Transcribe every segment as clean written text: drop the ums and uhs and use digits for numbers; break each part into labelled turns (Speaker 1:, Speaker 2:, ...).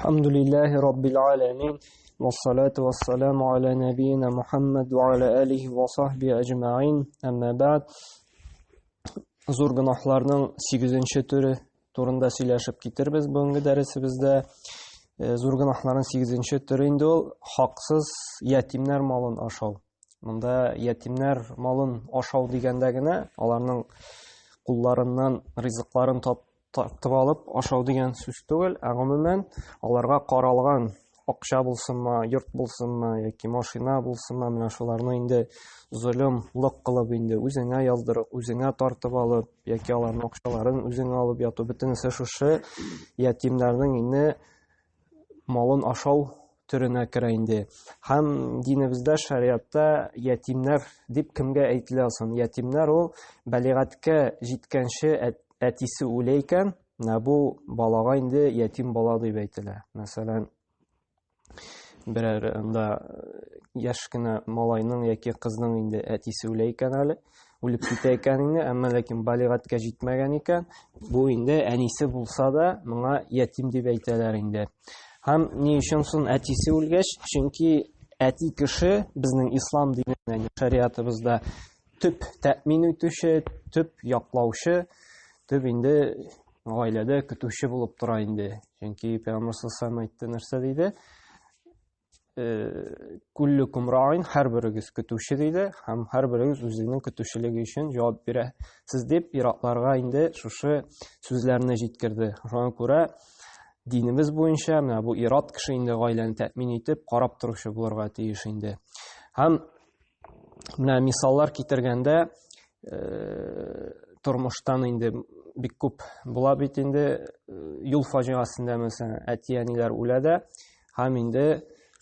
Speaker 1: Әлхәмдүлилләһи раббил аләмин. Вассалату вассаламу аля нәбиина Мухаммад ва аля алихи ва сахби әҗмәин. Әмма бәгъд. Зур гөнаһларның 8-нче төре турында сөйләшеп китербез бүгенге дәресебездә. Зур гөнаһларның 8-нче төре инде ул хаксыз ятимнәр малын ашау. Монда ятимнәр малын ашау дигәндә генә аларның кулларыннан ризыкларын тартып алып ашау дигән сүз түгел, ә гомумән аларга каралган акча булсынмы, йорт булсынмы яки машина булсынмы, менә шуларны инде золымлык кылып инде үзеңә яздырып, үзеңә тартып алып яки аларның акчаларын үзеңә алып яту, бөтенесе шушы ятимнәрнең инде малын ашау төренә керә инде. Һәм динебездә, шәриатта ятимнәр дип кемгә әйтелә соң? Ятимнәр ул балигатькә җиткәнче әтисе үлә икән, менә бу балага инде ятим бала дип әйтелә. Мәсәлән, берәр анда яшь кенә малайның яки кызның инде әтисе үлә икән әле, үлеп китә икән инде, әмма ләкин балигатькә җитмәгән икән, бу инде әнисе булса да, моңа ятим дип әйтәләр инде. Һәм ни өчен соң әтисе үлгәч? Чөнки әти кеше безнең ислам динендә, шәриатыбызда төп тәэмин итүче, төп яклаучы, төп инде гаиләдә көтүче булып тора инде. Чөнки Пәйгамбәр саллаллаху әйтте, нәрсә диде? Күллүкум раин, һәрберегез көтүче диде, һәм һәрберегез үзенең көтүчелеге өчен җавап бирә. Сез дип иратларга инде шушы сүзләрне җиткерде. Шуңа күрә динебез буенча менә бу ират кеше инде гаиләне тәэмин итеп, карап торучы булырга тиеш инде. Һәм менә мисаллар китергәндә, тормыштан инде бик күп була бит инде, юл фаҗигасендә мәсәлән әти-әниләр үлә дә, һәм инде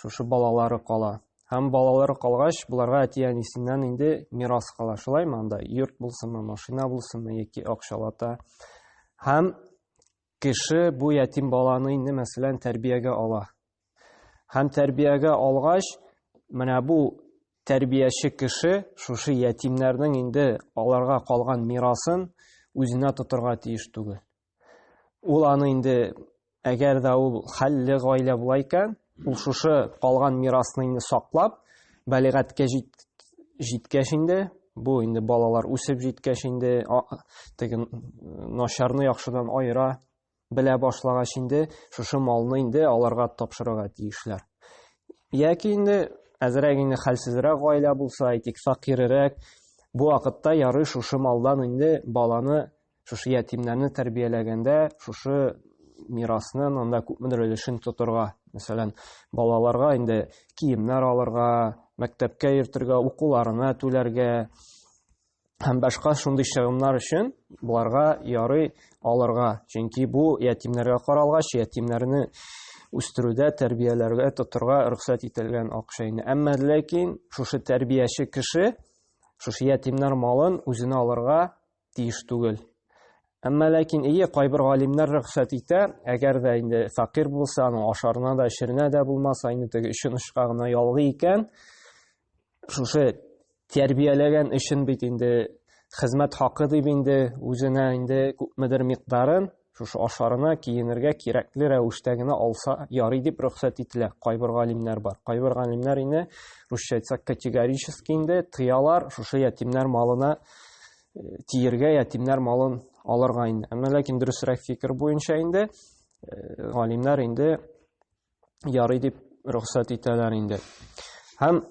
Speaker 1: шушы балалары кала. Һәм балалары калгач, буларга әти-әнисеннән инде мирас кала. Шулаймы анда? Йорт булсынмы, машина булсынмы яки акчалата. Һәм кеше бу ятим баланы инде мәсәлән тәрбиягә ала. Һәм тәрбиягә алгач, менә бу тәрбияче кеше шушы ятимнәрнең инде аларга калган мирасын үзенә тотырга тиеш түгел. Ул аны инде, әгәр дә ул хәлле гаилә була икән, ул шушы калган мирасны инде саклап, балигатькә җиткәч инде, бу инде балалар үсеп җиткәч инде, теге начарны яхшыдан аера белә башлагач инде, шушы малны инде аларга тапшырырга тиешләр. Яки инде әзрәк инде хәлсезрәк гаилә булса, әйтик, фәкыйрьрәк, бу вакытта ярый шушы малдан инде баланы, шушы ятимнәрне тәрбияләгәндә, шушы мирасның анда күпмедер өлешен тотырга. Мәсәлән, балаларга инде киемнәр алырга, мәктәпкә йөртергә, укуларына түләргә һәм башка шундый чыгымнар өчен буларга ярый алырга. Чөнки бу ятимнәргә каралгач, ятимнәрне үстерүдә, тәрбияләргә тотырга рөхсәт ителгән акча инде. Әмма ләкин шушы тәрбияче кеше шушы ятимнәр малын үзенә алырга тиеш түгел. Әмма ләкин ие кайбер галимнәр рөхсәт итә, әгәр дә инде фәкыйрь булса, аның ашарына да, эчеренә дә булмаса, инде теге өчен очка гына ялгый икән, шушы тәрбияләгән өчен бит инде хезмәт хакы дип инде үзенә инде күпмедер микъдарын шушы ашарына, киенергә кирәкле рәвештә генә алса ярый дип рөхсәт ителә. Кайбер галимнәр бар. Кайбер галимнәр инде, русча әйтсәк, категорически инде тыялар шушы ятимнәр малына тиергә, ятимнәр малын алырга инде. Әмма ләкин дөресрәк фикер буенча инде галимнәр инде ярый дип рөхсәт итәләр инде. Һәм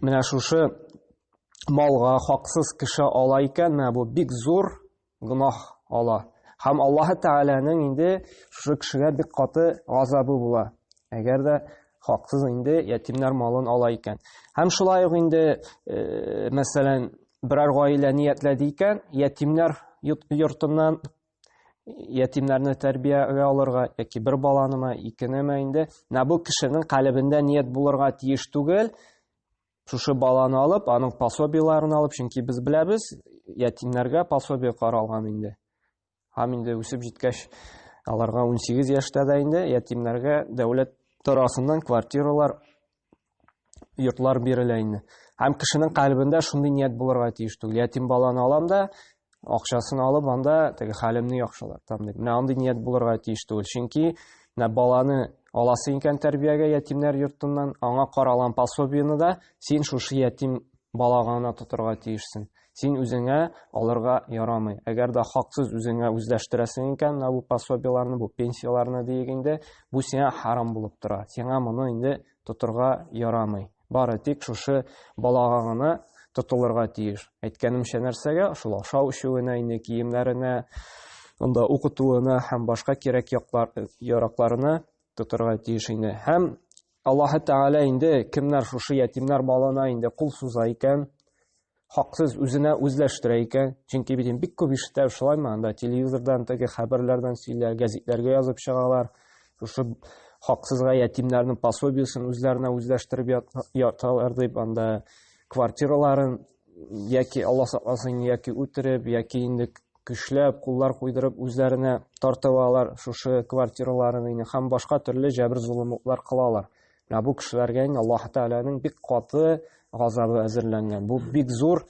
Speaker 1: менә шушы малга хаксыз кеше ала икән, менә бу бик зур гөнаһ ала. Һәм Аллаһы Тәгаләнең инде шушы кешегә бик каты газабы була. Әгәр дә хаксыз инде ятимнәр малын ала икән. Һәм шулай ук инде, мәсәлән, берәр гаилә ниятләде икән, ятимнәр йортыннан ятимнәрне тәрбиягә алырга яки бер баланымы, икенеме инде, менә бу кешенең калебендә ният булырга тиеш түгел. Шушы баланы алып, аның пособиеларын алып, чөнки без беләбез, ятимнәргә пособие каралган инде. Һәм инде үсеп җиткәч, аларга 18 яшьтә дә инде ятимнәргә дәүләт тарафыннан квартиралар, йортлар бирелә инде. Һәм кешенең калебендә шундый ният булырга тиеш түгел. Ятим баланы алам да, акчасын алып, анда теге хәлемне яхшылатам дип. Менә андый ният булырга тиеш түгел. Чөнки Менә баланы аласың икән тәрбиягә ятимнәр йортыннан, аңа каралган пособиене да син шушы ятим балага гына тотырга тиешсең. Син үзеңә алырга ярамый. Әгәр дә хаксыз үзеңә үзләштерәсең икән, менә бу пособиеләрне, бу пенсияләрне диек инде, бу сиңа харам булып тора. Сиңа моны инде тотырга ярамый. Бары тик шушы балага гына тотылырга тиеш. Әйткәнемчә нәрсәгә? Шул ашау эчүенә, инде киемнәренә, анда укытуына һәм башка кирәк яклар яракларына тотырга тиеш инде. Һәм Аллаһы Тәгалә инде кемнәр шушы ятимнәр малына инде кул суза икән, хаксыз үзенә үзләштерә икән. Чөнки бит бик күп ишетәбез шулаймы, анда телевизордан теге хәбәрләрдән сөйләр, гәзитләргә язып чыгалар. Шушы хаксызга ятимнәрнең пособиесен үзләренә үзләштереп яталар дип, анда квартираларын яки Алла сакласын, яки үтереп, яки инде көчләп, куллар куйдырып үзләренә тартып алалар шушы квартираларын инде һәм башка төрле җәбер-золымлыклар кылалар. Менә бу кешеләргә инде Аллаһ Тәгаләнең бик каты газабы әзерләнгән. Бу бик зур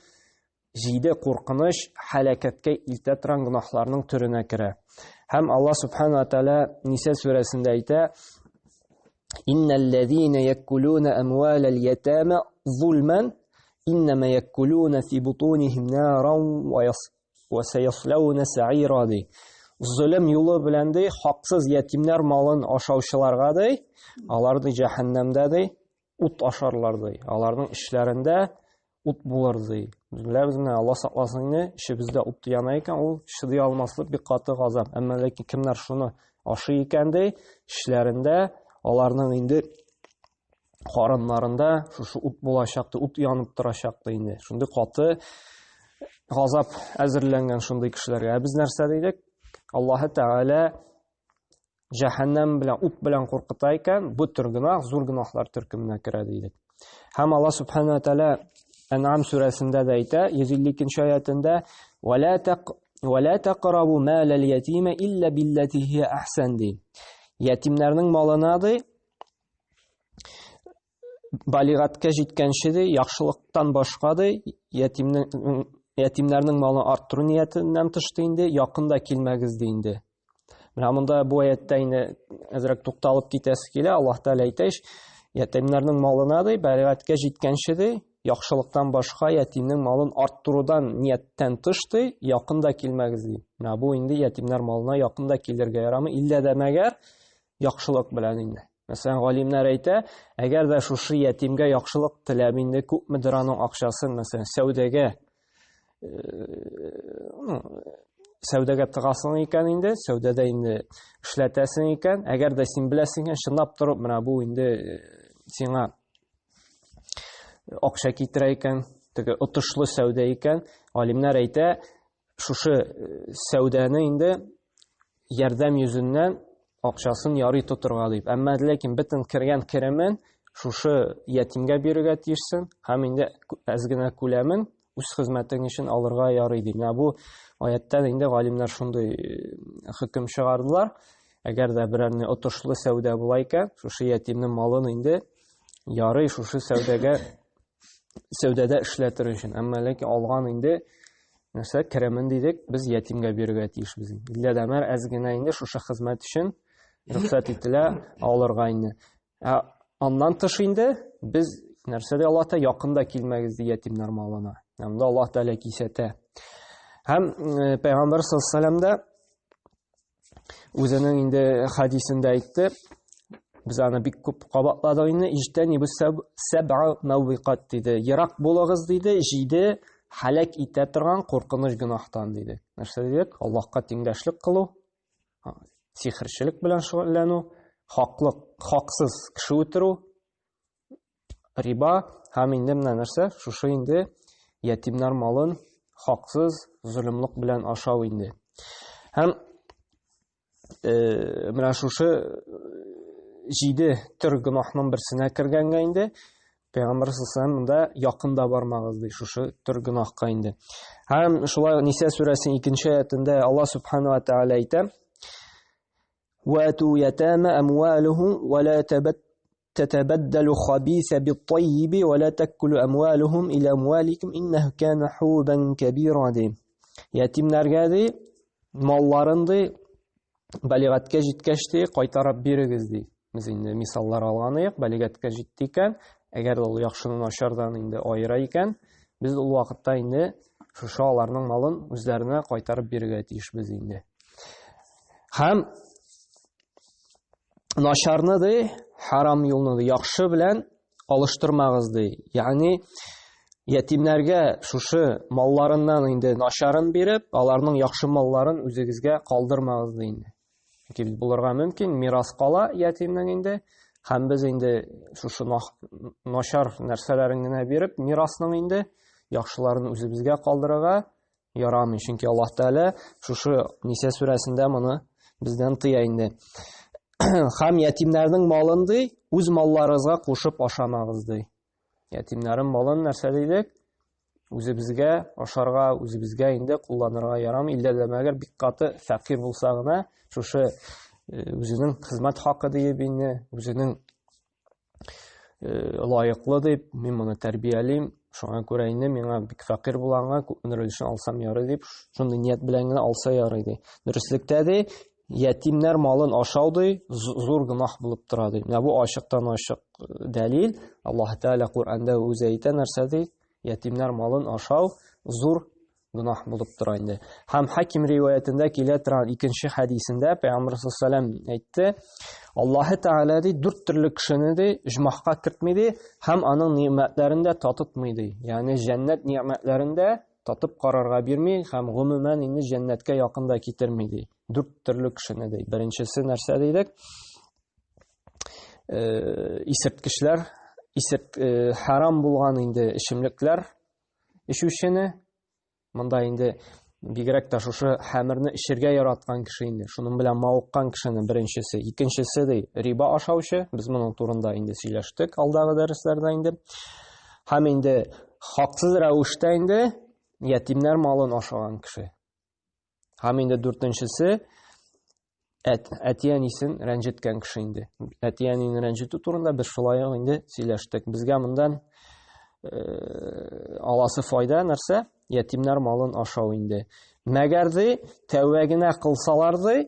Speaker 1: җиде куркыныч һәлакәткә илтә торган гөнаһларның төренә керә. Һәм Аллаһ Субхану ва Тәгалә Ниса сүрәсендә әйтә: "Иннәлләзина якулуна амвалал ятама зулман иннама якулуна фи бутунихим наран ва саяслауна саира" ди. Золым юлы белән ди, хаксыз ятимнәр малын ашаучыларга ди, алар ди җәһәннәмдә ди, ут ашарлар ди. Аларның эшләрендә ут булыр ди. Без беләбез менә Алла сакласын инде, эчебездә ут яна икән, ул чыдый алмаслык бик каты газап. Әмма ләкин кемнәр шуны ашый икән ди, эшләрендә аларның инде карыннарында шушы ут булачак, ут янып торачак ди инде. Шундый каты газап әзерләнгән шундый кешеләргә. Ә без нәрсә дидек? Аллаһы Тәгалә җәһәннәм белән, ут белән куркыта икән, бу төр гөнаһ зур гөнаһлар төркеменә керә дидек. Һәм Аллаһ Субхану ва Тәгалә Ән'ам сүрәсендә дә әйтә, 152 аятендә: "Ва тaq ва ла тaqrabu малal ятима илля биллати хия ахсан" ди. Ятимнәрнең малына ди балигатькә җиткәнче ди, яхшылыктан башка ди, ятимнең ятимнәрнең малын арттыру ниятеннән тыш ди инде, якын да килмәгез ди инде. Менә монда бу аятта инде әзрәк тукталып китәсе килә. Аллаһ Тәгалә әйтә, ятимнәрнең малына ди, балигатькә җиткәнче ди, яхшылыктан башка ятимнең малын арттырудан нияттән тыш ди, якын да килмәгез ди. Менә бу инде ятимнәр малына якын да килергә ярамый, иллә дә мәгәр яхшылык белән инде. Мәсәлән, галимнәр әйтә, әгәр дә шушы ятимгә яхшылык теләп инде күпмедер аның акчасын, мәсәлән, сәүдәгә ну, сәүдәгә тыгасың икән инде, сәүдәдә инде эшләтәсең икән, әгәр дә син беләсең икән, чынлап торып, менә бу инде сиңа акча китерә икән, теге отышлы сәүдә икән, галимнәр әйтә, шушы сәүдәне инде ярдәм йөзеннән акчасын ярый тотырга дип. Әмма ләкин бөтен кергән керемен шушы ятимгә бирергә тиешсең һәм инде әз генә күләмен үз хезмәтең өчен алырга ярый ди. Менә бу аяттан инде галимнәр шундый хөкем чыгардылар. Әгәр дә берәр отышлы сәүдә була икән, шушы ятимнең малын инде ярый шушы сәүдәгә сәүдәдә эшләтер өчен. Әмма ләкин алган инде нәрсә керемен дидек, без ятимгә бирергә тиешбез. Иллә дә мәр әз генә инде шушы хезмәт өчен рөхсәт ителә алырга инде. Ә аннан тыш инде без нәрсә ди Аллаһ Тәгалә якын да килмәгез ди ятимнәр малына. Монда Аллаһ Тәгалә кисәтә. Һәм Пәйгамбәр саллаллаһу алейһи дә үзенең инде хадисендә әйтте. Без аны бик күп кабатладык инде. Иҗтәнибу сәб'a мавиқат диде. Ерак булыгыз диде, җиде һәлак итә торган куркыныч гөнаһтан диде. Нәрсә дидек? Аллаһка тиңдәшлек кылу, сихерчелек белән шөгыльләнү, хаклык, хаксыз кеше үтерү, риба һәм инде менә нәрсә, шушы инде ятимнәр малын хаксыз золымлык белән ашау инде. Һәм менә шушы җиде төр гөнаһның берсенә кергәнгә инде Пәйгамбәр саллаллаху монда якын да бармагыз ди шушы төр гөнаһка инде. Һәм шулай Ниса сүрәсенең икенче аятында Аллаһ субхану ва тааля әйтә: "Вату ятама амвалухум ва ла تتبدل خبيث بالطيب ولا تأكلوا أموالهم إلى أموالكم إنه كان حوبا كبيرا ди. Ятимнәргә ди, малларын ди, Балигатькә җиткәч ди, кайтарып бирегез ди. Без инде мисаллар алган идек, балигатькә җитте икән, әгәр ул яхшыны начардан инде аера икән, без ул вакытта инде шушы аларның малын үзләренә кайтарып бирергә тиешбез инде. Һәм начарны ди, харам юлны ди, яхшы белән алыштырмагыз ди. Ягъни ятимнәргә шушы малларыннан инде начарын биреп, аларның яхшы малларын үзегезгә калдырмагыз ди инде. Чөнки бит булырга мөмкин, мирас кала ятимнең инде, һәм без инде шушы начар нәрсәләрен генә биреп, мирасның инде яхшыларын үзебезгә калдырырга ярамый. Чөнки Аллаһ Тәгалә шушы Ниса сүрәсендә моны бездән тыя инде. Һәм ятимнәрнең малын ди, үз малларыгызга кушып ашамагыз ди. Ятимнәрнең малын нәрсә дидек? Үзебезгә ашарга, үзебезгә инде кулланырга ярамый. Иллә дә мәгәр бик каты фәкыйрь булса гына, шушы үзенең хезмәт хакы диеп инде, үзенең лаеклы дип, мин моны тәрбиялим, шуңа күрә инде миңа бик фәкыйрь булганга күпмедер өлешен алсам ярый дип, шундый ният белән генә алса ярый ди. Дөреслектә ди, ятимнәр малын ашау ди, зур гөнаһ булып тора ди. Менә бу ачыктан ачык дәлил. Аллаһ Тәгалә Коръәндә үзе әйтә нәрсә ди? Ятимнәр малын ашау зур гөнаһ булып тора инде. Һәм Хаким риваятендә килә торган икенче хәдисендә Пәйгамбер саллаллаху әйтте, Аллаһы Тәгалә ди дүрт төрле кешене ди оҗмахка кертми ди һәм аның ни'мәтләрен дә татытмый ди. Ягъни җәннәт ни'мәтләрен дә татып карарга бирми һәм гомумән инде җәннәткә якын да китерми ди. Дүрт төрле кешене ди. Беренчесе нәрсә дидек? Исерткечләр, исерт харам булган инде эчемлекләр эчүчене, монда инде бигрәк тә шушы хәмерне эчергә яраткан кеше инде, шуның белән мавыккан кешене беренчесе, икенчесе ди, риба ашаучы, без моның турында инде сөйләштек алдагы дәресләрдә инде. Һәм инде хаксыз рәвештә инде ятимнәр малын ашаган кеше. Һәм инде дүртенчесе әти-әнисен рәнҗеткән кеше инде. Әти-әнине рәнҗетү турында без шулай ук инде сөйләштек. Безгә мондан аласы файда нәрсә? Ятимнәр малын ашау инде. Мәгәр ди, тәүбә генә кылсалар ди,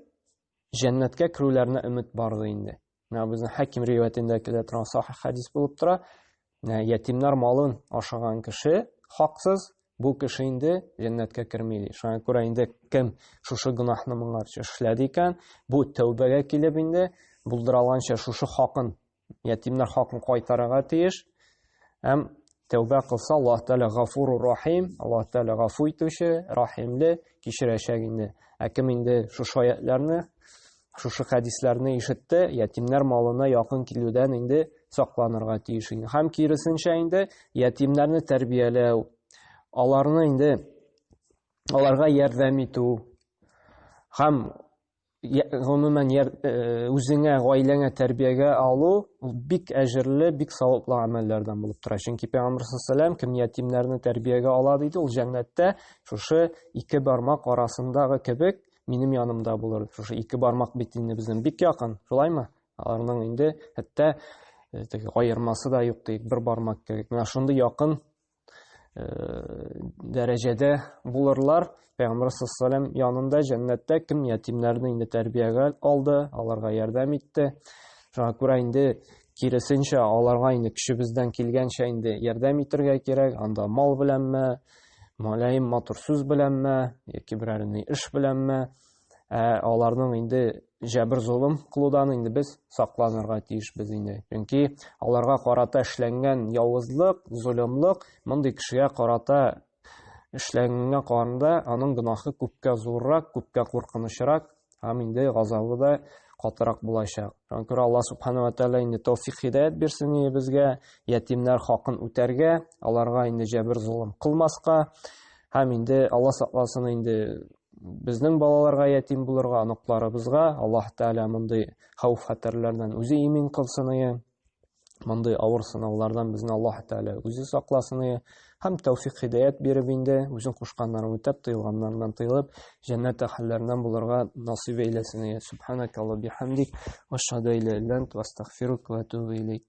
Speaker 1: җәннәткә керүләренә өмет бар ди инде. Менә безнең Хаким риваятендә килә торган сахих хәдис булып тора. Менә ятимнәр малын ашаган кеше хаксыз, бу кеше инде җәннәткә керми. Шуңа күрә инде кем шушы гөнаһны моңарчы эшләде икән, бу тәүбәгә килеп инде булдыра алганча шушы хакын, ятимнәр хакын кайтарырга тиеш. Һәм тәүбә кылса, Аллаһ Тәгалә Гафурур Рахим, Аллаһ Тәгалә гафу итүче, рахимле, кичерәчәк инде. Ә кем инде шушы аятларны, шушы хәдисләрне ишетте, ятимнәр малына якын килүдән инде сакланырга тиеш инде. Һәм киресенчә инде ятимнәрне тәрбияләү, аларны инде аларга ярдәм итү һәм гомумән үзеңә, гаиләңә тәрбиягә алу ул бик әҗерле, бик саваплы гамәлләрдән булып тора. Чөнки Пәйгамбер саллаллаху кем ятимнәрне тәрбиягә ала диде, ул җәннәттә шушы ике бармак арасындагы кебек минем янымда булыр. Шушы ике бармак бит инде безнең бик якын, шулаймы? Аларның инде хәтта теге аермасы да юк диек, бер бармак кебек. Менә шундый якын дәрәҗәдә булырлар. Пәйгамбер саллаллаху янында җәннәттә кем ятимнәрне инде тәрбиягә алды, аларга ярдәм итте. Шуңа күрә инде киресенчә аларга инде көчебездән килгәнчә инде ярдәм итәргә кирәк. Анда мал беләнме, мөлаем матур сүз беләнме, яки берәр ни эш беләнме, ә аларның инде җәбер золым кылудан инде без сакланырга тиешбез инде. Чөнки аларга карата эшләнгән явызлык, золымлык мондый кешегә карата эшләнгәнгә караганда аның гөнаһы күпкә зуррак, күпкә куркынычрак һәм инде газабы да катырак булачак. Шуңа күрә Аллаһ субхана ва тәгалә инде тәүфик һидаят бирсен безгә, ятимнәр хакын үтәргә, аларга инде җәбер золым кылмаска һәм инде Аллаһ сакласын инде безнең балаларга ятим булырга, оныкларыбызга Аллаһ Тәгалә мондый хәвеф-хәтәрләрдән үзе имин кылсын ие. Мондый авыр сынаулардан безне Аллаһ Тәгалә үзе сакласын ие. Һәм тәүфик һидаят биреп инде, үзен кушканнарын үтәп, тыелганнарыннан тыелып, җәннәт әһелләреннән булырга насыйп әйләсен ие. Субханакаллаһу бихамдик, ва ашһаду ан ла илаһа илля ант, ва астагфирука ва атубу илейк.